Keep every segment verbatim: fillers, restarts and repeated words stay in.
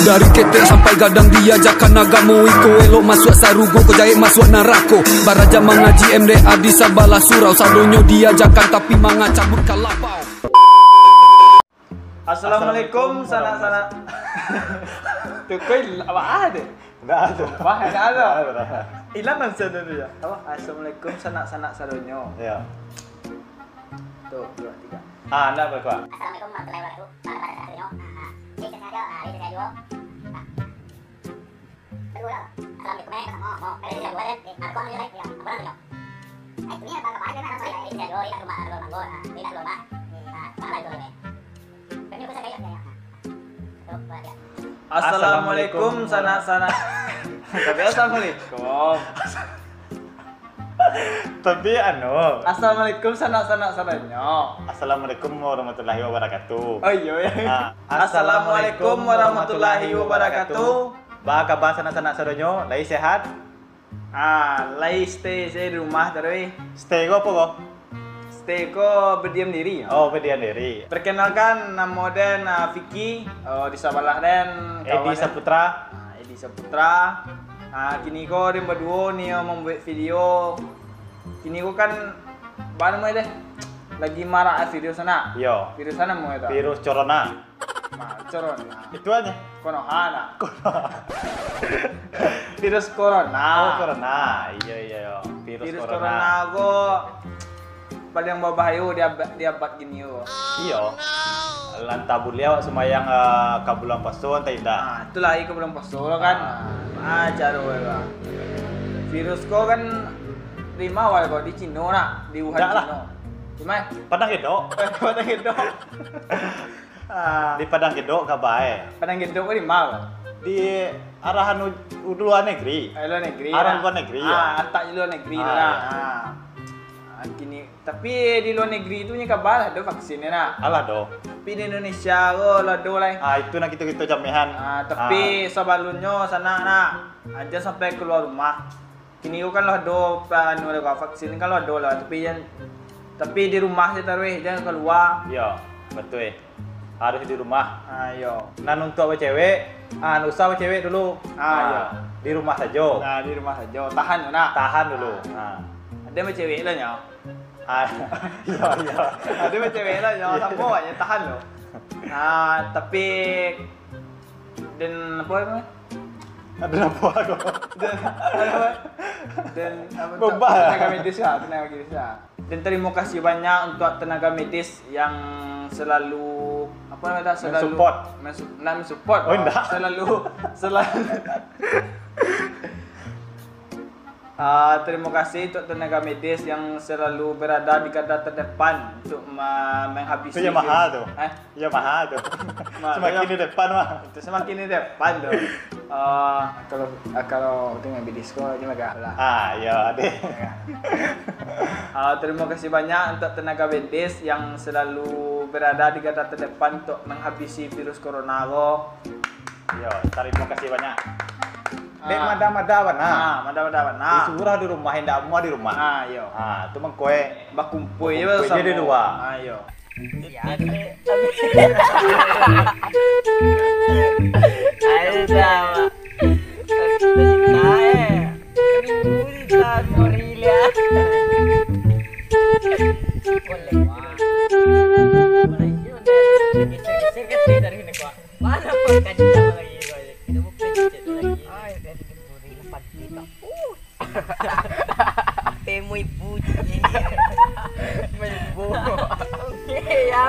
Dari ketek sampai gadang diajakan agamo, iko elok masuak sarugo, ko jahek masuak narako. Baraja mangaji M D A di sabalah surau, sadonyo diajakan tapi manga cabut ka lapau. Assalamualaikum, sanak-sanak. Tu kau il-, apa ada? Ndak ada. Wah, ndak ada. Ndak ada. Hilang langsung tu ya. Apa? Assalamualaikum, sanak-sanak sadonyo. Ya. Tu, dua, tiga. Ah, ndak apa-apa. Assalamualaikum warahmatullahi wabarakatuh. Pada, pada saat ini, ah, ah. Jadi, saya saja, ah, jadi saya juga. Ah. Kedua, Assalamualaikum, eh. Mau, mau. Eh, jadi saya juga, eh. Aku ambil, eh. Ya, apa namanya? Eh, ini apa, apa aja, kan? Jadi saya juga, eh, tak rumah, tak rumah, ah, ini tak rumah. Ah, tak ada itu, eh. Kami aku saja, ya, ya. Tuh, dua, tiga. Assalamualaikum, sanak-sanak. Tapi assalamualaikum. Tapi anu. Assalamualaikum, sanak-sanak sadonyo. Assalamualaikum warahmatullahi wabarakatuh. Oh, iyo, ya. Ah, Assalamualaikum warahmatullahi wabarakatuh. Baa kaba sanak-sanak sadonyo? Lai sehat? Ah, lai stay saja di rumah taruih. Stay ko apo ko? Stay ko berdiam diri, ya. Oh, berdiam diri. Perkenalkan, namo den, ah, Vicky. Oh, di sabalah den, Edi kawan den. Saputra. Ah, Edi Saputra. Ah, kini ko den baduo ni, ah, mambuek video. Kini ko kan, apa namo deh? Lagi marak, ah, virus sana. Iyo. Virus sana namo itu? Virus corona. Nah, corona. Itu aja. Konoha, nah. Konoha. Virus corona. Oh, corona. Iyo, iyo, iyo. Virus Virus corona. Corona ko paling babahayo di abad, di abad kini ko. Iyo. Lah antah buliah awak sumbayang, eh, ka bulan puaso, antah indak. Nah, itulah, ka bulan puaso lo kan. Ah. Ah, caro lah. Virus ko kan di ma awal ko, di Cino nak, di Wuhan, Indak lah. Cino. Di ma? Padang Gedok. Padang Gedok. Ah. Di Padang Gedok ka bae. Padang Gedok ko di ma? Di arahan u-, u-, luar negeri. Eh, luar negeri. Arahan lah. Luar negeri, ya. Ah, atak di luar negeri tu lah. Ah, iya. Ah. Ah, kini, tapi di luar negeri tu nyo kaba lah ado vaksin nyo nak. Alah do. Tapi di Indonesia ko lah ado lai. Ah, itu nak kito-kito jamehan. Ah, tapi sabalunnyo sanak nak, ah, jan sampai kaluar rumah. Kini ko kan lah ado, pa-, anu lah, vaksin kan lah ado lah, tapi jan, tapi di rumah se taruih, jan kalua. Iyo, batua. Harus di rumah. Ah, iyo. Nan untuak bacewek, ah, ndak usah bacewek dulu. Ah, iyo. Di rumah sajo. Ah, di rumah sajo. Tahan tu nak. Tahan dulu. Ah. Ah. Ado bacewek lah nyo. Ah, iyo, iyo. Ado bacewek lah nyo, samo aja tahan lo. Ah, tapi den apo namonyo? Ado apo ko? Den, apo? Den, apo tu? Bebas lah. Tenaga medis lah, tenaga medis lah. Dan terima kasih banyak untuk tenaga medis yang selalu, apa namanya, selalu mensupport. Mensu-, ndak mensupport, oh, ndak. Selalu, selalu, Ah, terima kasih untuk tenaga medis yang selalu berada di garda terdepan untuk me-, menghabisi Itu yang mahal virus. Tu. Eh? Yang mahal tu. Mahal, semakin yang di depan mah. Itu semakin di depan tu. Ah, kalau, ah, kalau dengan medis ko, dia megah lah. Ah, ya, deh. Megah. Ah, terima kasih banyak untuk tenaga medis yang selalu berada di garda terdepan untuk menghabisi virus corona ko. Yo, tarimo kasih banyak. Dek Ah. mada-mada bana. Ah, mada-mada bana. Disuruh di rumah, indak amuah di rumah. Ah, iyo. Ah, tu mangko eh. Bakumpul je Bakumpul je di samo. Luar. Ah, iyo. Ayo, dah. Ayo, dah. Boleh. Mana pun kaji lagi kau. Kita buka chat lagi. Ai, dari dulu ni empat juta. Uh. Apa mau ibu je? Mau ibu. Okey, ya.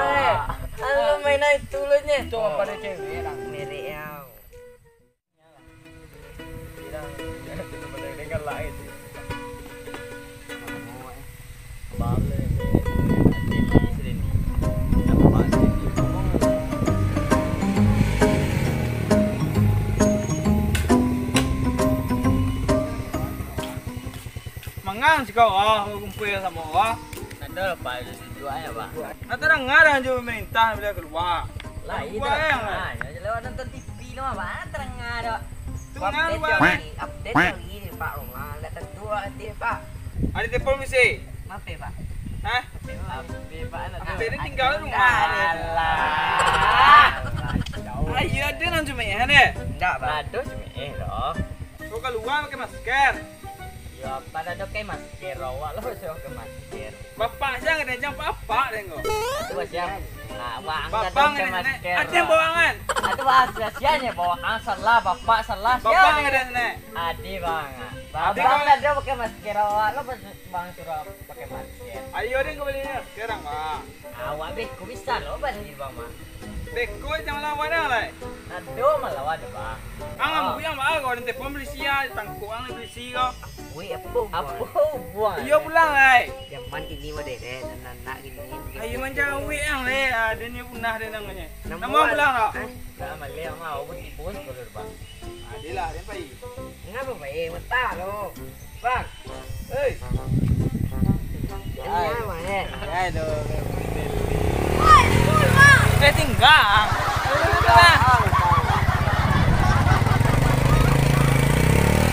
Kalau main naik tulunnya. Coba pada cewek lah. Merek ya. Tidak, tidak, tidak boleh dengan lain. Mangang sikau ah, kumpul samo ah. Ada apa itu tujuannya, Pak? Nah, terang-terang jo pemerintah bila keluar. Lah, itu. Keluar, ya. Ah, ya, lewat nonton T V. Pi lo mah, bana tarang ado. Tarang update ado, lagi, update lagi ni, Pak, rumah. Ndak tantu nanti, Pak. Ado telepon misi. Mape, Pak? Hah? Mape, Pak? Mape, Pak? Mape, dia tinggal di rumah. Alah. Ayo, dia Jume'ah, deh? Indak, Bang. Ado Jume'ah, doh. Kok kalua pakai masker? Yo, apo ado pakai masker, awak lo suruah pakai masker. Bapak sia, kadang jan bapak, deh, kok. Ado, Bang, sia. Nah, Bang, Bapak ado pakai kadang, Nek. Masker. Ado bawa ang? Ado, Bang, sia, sia nyo bawa ang, salah, bapak, salah, sia. Bapak kadang, Nek. Adi, Bang. Adi, Bang, Bang. Ado pakai masker, awak lo pas Bang suruah pakai masker. Ayo deh, kau bali sekarang, Bang. Awak beko bisa lo bali, Bang, mah. Beko jangan lawan dah, lai. Ado malawan, Bang. Ang ambuik ang, Bang, kau nanti pun beli sia, tangkuk ang beli sia kau. Wih, apo, Bang? Apo, Bang? Iyo pulang, lai. Zaman kini modern, anak-anak kini. Ayo manjawik ang, lai. Ah, dia ni punah dia namanya. Nama pulang, kau? Hah? Dah maleh, Bang. Awak pun tipu sekolah, Bang. Adilah, den pai. Ngapa pai? Mata lo. Bang. Hei. Ini apa, eh? Ya, itu. Woi, full, Bang. Eh, tinggal.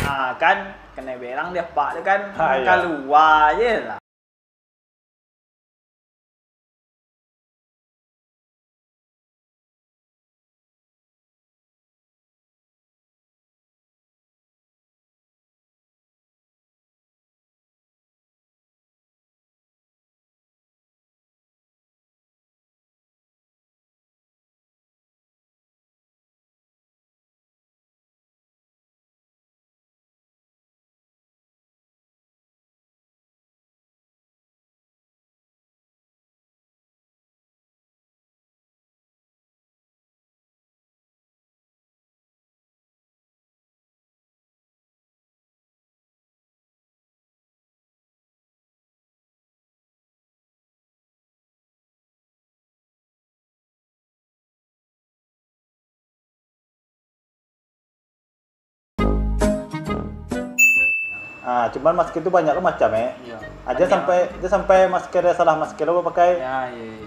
Ah, kan, kena berang dia, Pak, tu kan. Ah, iya. Kalua je lah. Ah, cuman masker tu banyak lo macam, eh. Iya. Jan sampai, jan sampai masker salah masker lo pakai. Ya, iya, iya.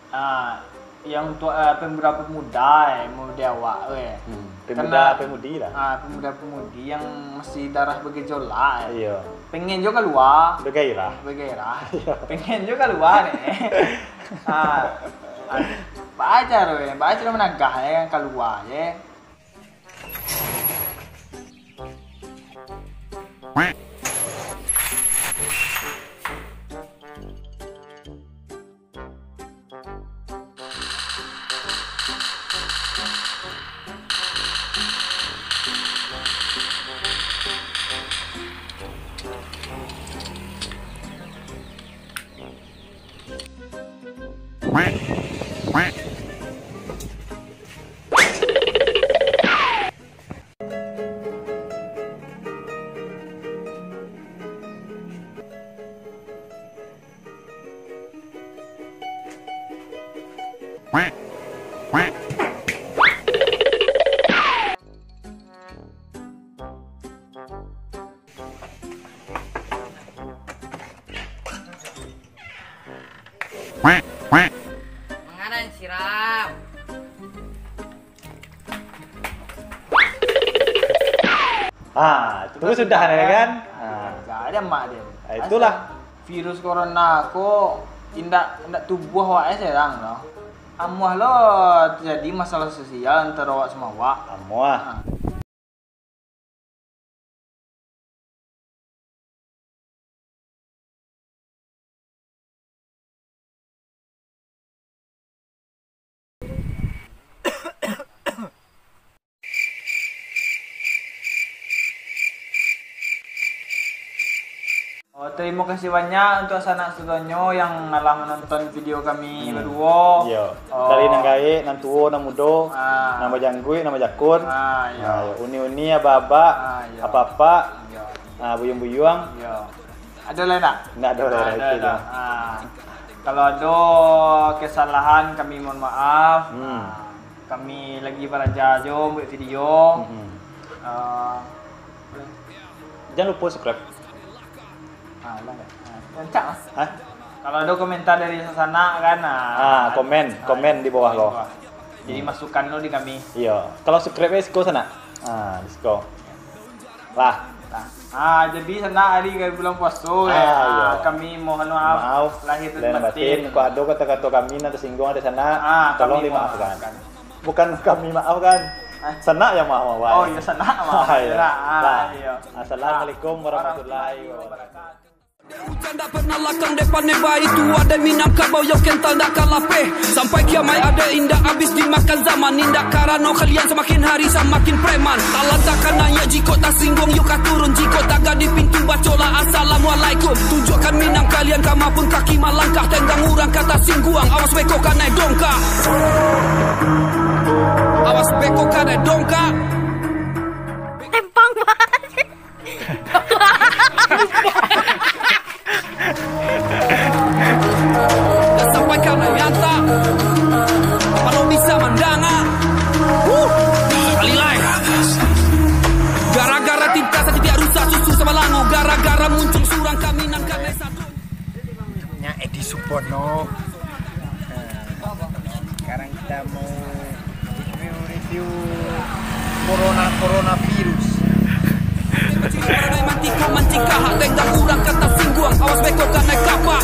Ah, yang untuk, eh, pemuda-pemuda, eh, muda awak, eh. Hmm, pemuda-pemudi lah. Ah, pemuda-pemudi yang masih darah bergejolak, eh. Iya. Pengen juga kalua. Bergairah. Bergairah. Iya. Pengen juga kalua, nih. Ah, ah, baca tu, eh. Baca tu menagah, eh, kalua, eh. Mangaran siram. Ah, tu sudah, ya kan? Ah. Jadi amak dia. Ah, itulah. Asal virus corona ko indak, indak tubuah awak ai serang lo. Amuah lo terjadi masalah sosial antaro awak sama awak. Amuah. Ah. Oh, tarimo kasih banyak untuak sanak sadonyo yang lah manonton video kami baduo. Iyo. Oh. Dari nan gaek, nan tuo, nan mudo, ah, nan bajangguik, nan bajakun. Ah, iyo. Ah, iyo. Uni-uni, abak-abak, ah, iyo, apak-apak, iyo, ah, buyuang-buyuang. Iyo. Ado lai ndak? Ndak ado lai. Ndak ado itu dah. Ah. Kalau ado kesalahan, kami mohon maaf. Hmm. Ah, kami lagi baraja jo buek video. Hmm. Ah. Jan lupo subscribe. Ah, ulang dah. Ah, rancak lah. Hah? Kalau ado komentar dari sasanak kan, ah, ah, komen, ah, komen di bawah lo. Di bawah. Jadi masukan lo di kami. Iyo. Kalau subscribe siko sanak. Ah, di siko. Lah. Nah, ah, jadi sanak hari bulan puaso, eh. Ah, iyo. Ah, kami mohon maaf, maaf lahir dan batin. Kok ado kato-kato kami nan tasingguang di sanak, ah, tolong dimaafkan. Bukan kami maafkan. Ah. Sanak yang maaf. Oh, iyo, sanak maaf. Ah, iyo. Lah. Assalamualaikum warahmatullahi wabarakatuh. Ujan dak pernah lakang depan neba itu, ade Minangkabau yo kental dak ka lapeh. Sampai kiamaik ade indak abis dimakan zaman, indak karano kalian samakin hari samakin preman. Talan tak ka naiak jikok tasingguang yo ka turun, jikok tagak di pintu bacolah assalamualaikum. Tunjuakkan Minang kalian kama pun kaki malangkah, tendang urang ka tasingguang, awas beko ka naiak dongkak. Awas beko ka naiak dongkak. Tembang banget. Dah sampai ka naiak dongkak. Kalau bisa mandanga. Huh. Sakali lai. Gara-gara tinta satitiak rusa susu sabalango. Gara-gara muncung surang kami nan kanai satu. Nyo Edi Supono. Nah, sekarang kita mau review-review corona, coronavirus. Mantika, mantika, hak tenggang urang ka tasingguang, awas beko ka naiak kapak.